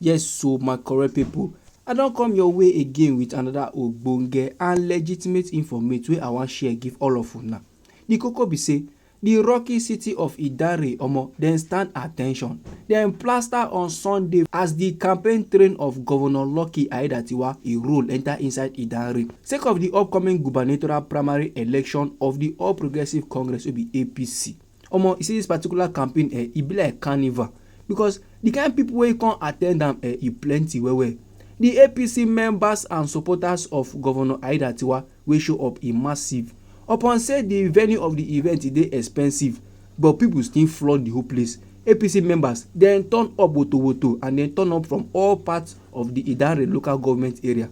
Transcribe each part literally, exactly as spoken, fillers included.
Yes, so my correct people, I don come your way again with another ogbonge and legitimate informate wey I wan share give all of una. The koko be say, the rocky city of Idare, omo, dem stand attention. Dem plaster on Sunday as the campaign train of Governor Lucky Aiyedatiwa e roll enter inside Idare sake of the upcoming gubernatorial primary election of the All Progressive Congress wey be A P C. Omo, you see this particular campaign, eh, e be like carnival because the kind people wey come attend am, eh, e plenty well well. The A P C members and supporters of Governor Aiyedatiwa wey show up e massive. Upon say the venue of the event e dey expensive, but people still flood the whole place. A P C members dem turn up woto woto and dem turn up from all parts of the Idare local government area.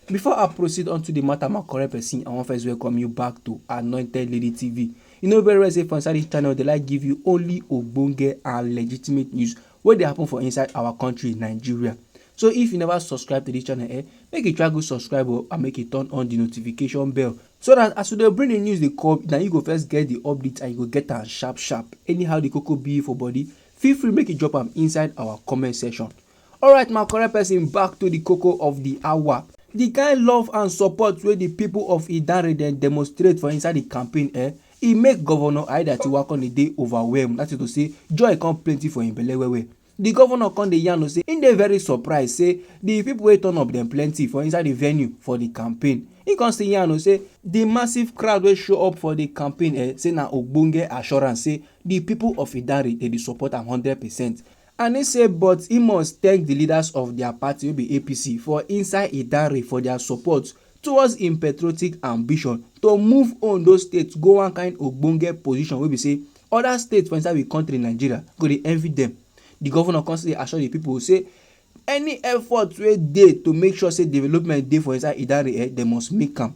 Before I proceed onto the matter, my correct person, I wan first welcome you back to Anointed Lady T V. You know very well say for inside this channel, they like give you only ogbonge and legitimate news wey dey happen for inside our country, Nigeria. So if you never subscribe to this channel, eh, make you try go subscribe o, and make you turn on the notification bell so that as we dey bring the news dey come, na you go first get the update and you go get am sharp sharp. Anyhow the koko be for body, feel free make you drop am inside our comment section. Alright, my correct person, back to the koko of the hour. The kind love and support wey the people of Idare dem demonstrate for inside the campaign, eh, e make Governor Aiyedatiwa come dey dey overwhelmed. That is to say, joy come plenty for him belle well well. The governor come dey yarn say him dey very surprised say the people wey turn up dem plenty for inside the venue for the campaign. He come still yarn say the massive crowd wey show up for the campaign, eh, say na ogbonge assurance say the people of Idare dey dey support am hundred percent. And he say, but he must thank the leaders of their party wey be A P C for inside Idare for their support towards him patriotic ambition to move Ondo State go one kind ogbonge position wey be say other states for inside the country, Nigeria, go dey envy them. The governor come still assure the people say any effort wey dey to make sure say development dey for inside Idare, eh, dem must make am.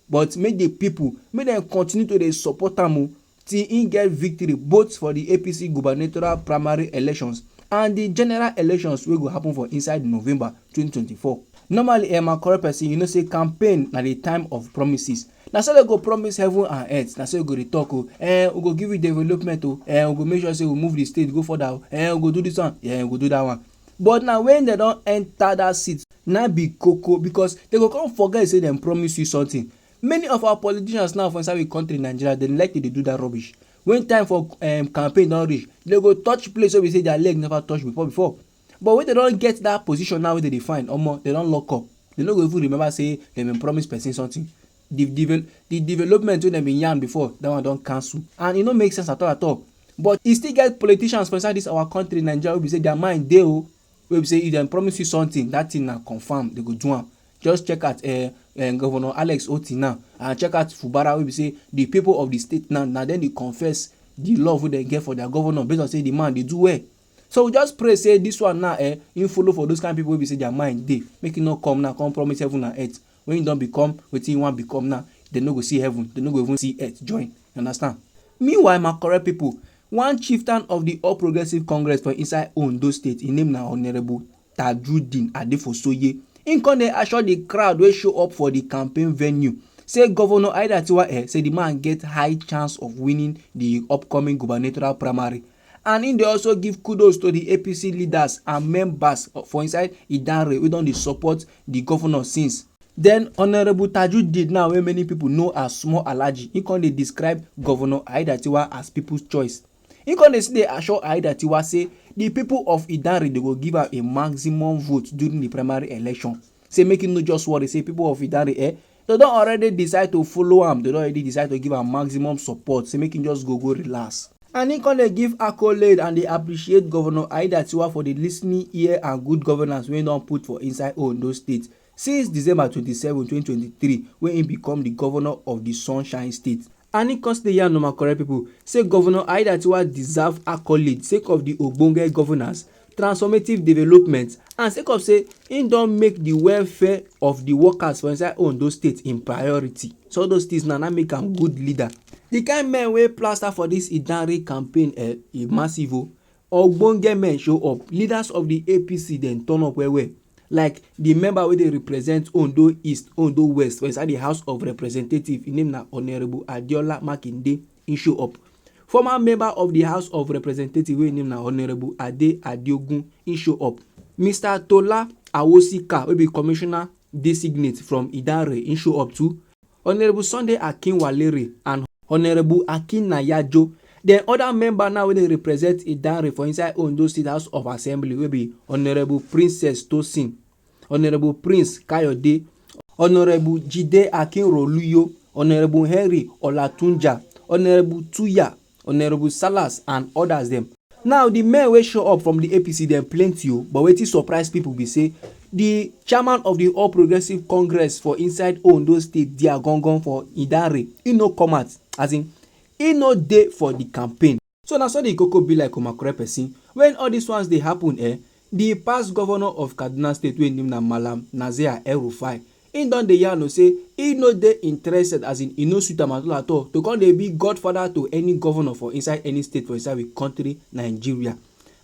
But make the people, make dem continue to dey support am o, till he get victory both for the A P C gubernatorial primary elections and the general elections wey go happen for inside November twenty twenty-four. Normally, eh, my correct person, you know say campaign na the time of promises. Na so they go promise heaven and earth. Na so they go dey talk o, eh, we go give you development o, eh, we go make sure say we move the state go further o, eh, we go do this one, eh, we go do that one. But now when they don enter that seat, na be koko because they go come forget say dem promise you something. Many of our politicians now for inside the country, Nigeria, they like to dey do that rubbish. When time for, um, campaign don reach, they go touch place wey be say their leg never touch before before. But when they don get that position now wey they dey find, omo, they don lock up. They no go even remember say they been promise person something. The, devel- the development wey dem been yarn before, that one don cancel. And e no make sense at all at all. But e still get politicians for inside this our country, Nigeria, wey be say their mind dey o, wey be say if dem promise you something, that thing na confirm, they go do am. Just check out, eh, eh, Governor Alex Otti now, and check out Fubara, wey be say the people of the state now, na dem dey confess the love wey dem get for their governor based on say the man dey do well. So we just pray say this one now, eh, him follow for those kind people wey be say their mind dey, make e no come now come promise heaven and earth when e don become wetin e wan become now. They no go see heaven, they no go even see earth join. You understand? Meanwhile, my correct people, one chieftain of the All Progressive Congress for inside Ondo State, him name na Honorable Tajudeen Adefosoye. Him come dey assure the crowd wey show up for the campaign venue say Governor Aiyedatiwa, eh, say the man get high chance of winning the upcoming gubernatorial primary. And him dey also give kudos to the A P C leaders and members for inside Idare wey don dey support the governor since. Then Honorable Tajudeen now, wey many people know as Small Alhaji, he come dey describe Governor Aiyedatiwa as people's choice. He come dey still dey assure Aiyedatiwa say the people of Idare, they go give am a maximum vote during the primary election. Say make him no just worry, say people of Idare, eh, they don already decide to follow am, they don already decide to give am maximum support, say make him just go go relax. And he come dey give accolade and dey appreciate Governor Aiyedatiwa for the listening ear and good governance wey he don put for inside Ondo State since December twenty-seven, twenty twenty-three, when he become the governor of the Sunshine State. And he come still yarn, my correct people, say Governor Aiyedatiwa deserve accolade sake of the ogbonge governance, transformative development, and sake of say he don make the welfare of the workers for inside Ondo State in priority. So all those things na na make am good leader. The kind men wey plaster for this Idare campaign, eh, e massive o. Ogbonge men show up. Leaders of the A P C dem turn up well well. Like the member wey dey represent Ondo East, Ondo West for inside the House of Representatives, him name na Honorable Adeola Makinde, he show up. Former member of the House of Representatives wey him name na Honorable Ade Adeogun, he show up. Mister Tola Awosika, wey be commissioner designate from Idanre, im show up too. Honourable Sunday Akinwalere and Honourable Akin Nayajo. Then other member now wey dey represent Idanre for inside Ondo State House of Assembly, wey be Honourable Princess Tosin, Honourable Prince Kayode, Honourable Jide Akinroluyo, Honourable Henry Olatunja, Honourable Tuya, Honourable Salas and others dem. Now, the men wey show up from the A P C dem plenty o, but wetin surprise people be say the chairman of the All Progressive Congress for inside Ondo State, dia gangan for Idanre, e no come out. As in, e no dey for the campaign. So na so the koko be like, o my correct person. When all these ones dey happen, eh, the past governor of Kaduna State, wey name na Malam Nasir El-Rufai, im don dey yarn o say e no dey interested, as in, e no suit am at all at all to come dey be godfather to any governor for inside any state for inside we country, Nigeria.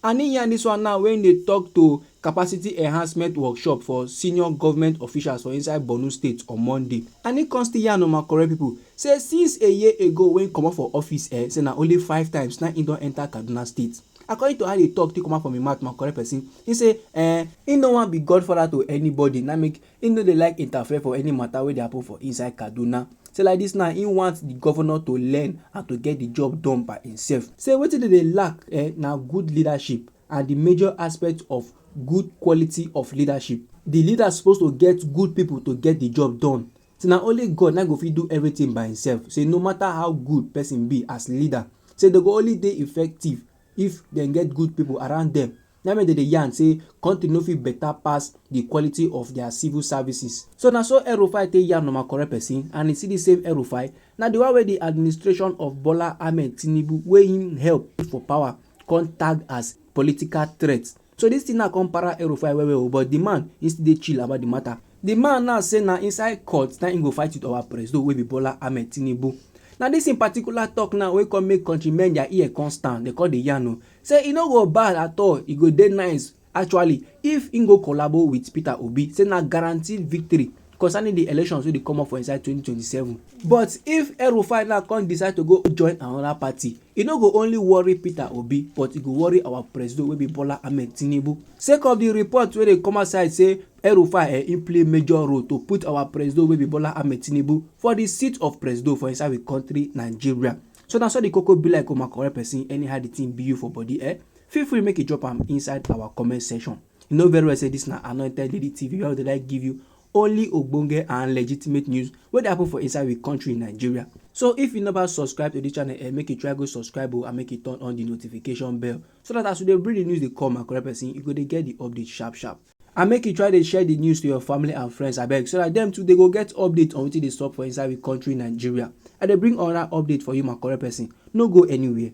And im yarn this one now when im dey talk to capacity enhancement workshop for senior government officials for inside Borno State on Monday. And im come still yarn, o my correct people, say since a year ago when im comot for office, eh, say na only five times na im don enter Kaduna State. According to how the talk take come out from im mouth, my correct person, im say, eh, im no wan be godfather to anybody, na make im no dey like interfere for any matter wey dey happen for inside Kaduna. Say like this now, im want the governor to learn and to get the job done by himself. Say wetin dem dey lack, eh, na good leadership, and the major aspect of good quality of leadership. The leader suppose to get good people to get the job done. Say na only God na go fit do everything by himself. Say no matter how good person be as leader, say dem go only dey effective if dem get good people around them. Na make dem dey yarn say country no fit better pass the quality of their civil services. So na so El-Rufai take yarn, o my correct person, and e see the same El-Rufai na the one wey the administration of Bola Ahmed Tinubu, wey im help put for power, come tag as political threat. So this thing now come para El-Rufai well well o, but the man, he still dey chill about the matter. The man now say na inside court na im go fight with our presido, wey be Bola Ahmed Tinubu. Na this in particular talk now wey come make countrymen their ear come stand, dem come dey yarn o. Say e no go bad at all, e go dey nice actually if im go collabo with Peter Obi. Say na guaranteed victory concerning the elections wey dey come up for inside twenty twenty-seven. But if El-Rufai now come decide to go join another party, e no go only worry Peter Obi, but e go worry our presido, wey be Bola Ahmed Tinubu. Sake of the report wey dey come outside say El-Rufai, eh, im play major role to put our presido, wey be Bola Ahmed Tinubu, for the seat of presido for inside we country, Nigeria. So na so the koko be like, o my correct person. Anyhow the thing be you for body, eh, feel free make you drop am inside our comment section. You know very well say this na Anointed Lady T V, wey dey like give you only ogbonge and legitimate news wey dey happen for inside we country, Nigeria. So if you never subscribe to this channel, eh, make you try go subscribe o, and make you turn on the notification bell, so that as we dey bring the news dey come, my correct person, you go dey get the update sharp sharp. And make you try dey share the news to your family and friends, abeg, so that dem too dey go get update on wetin dey sup for inside we country, Nigeria. I dey bring another update for you, my correct person. No go anywhere.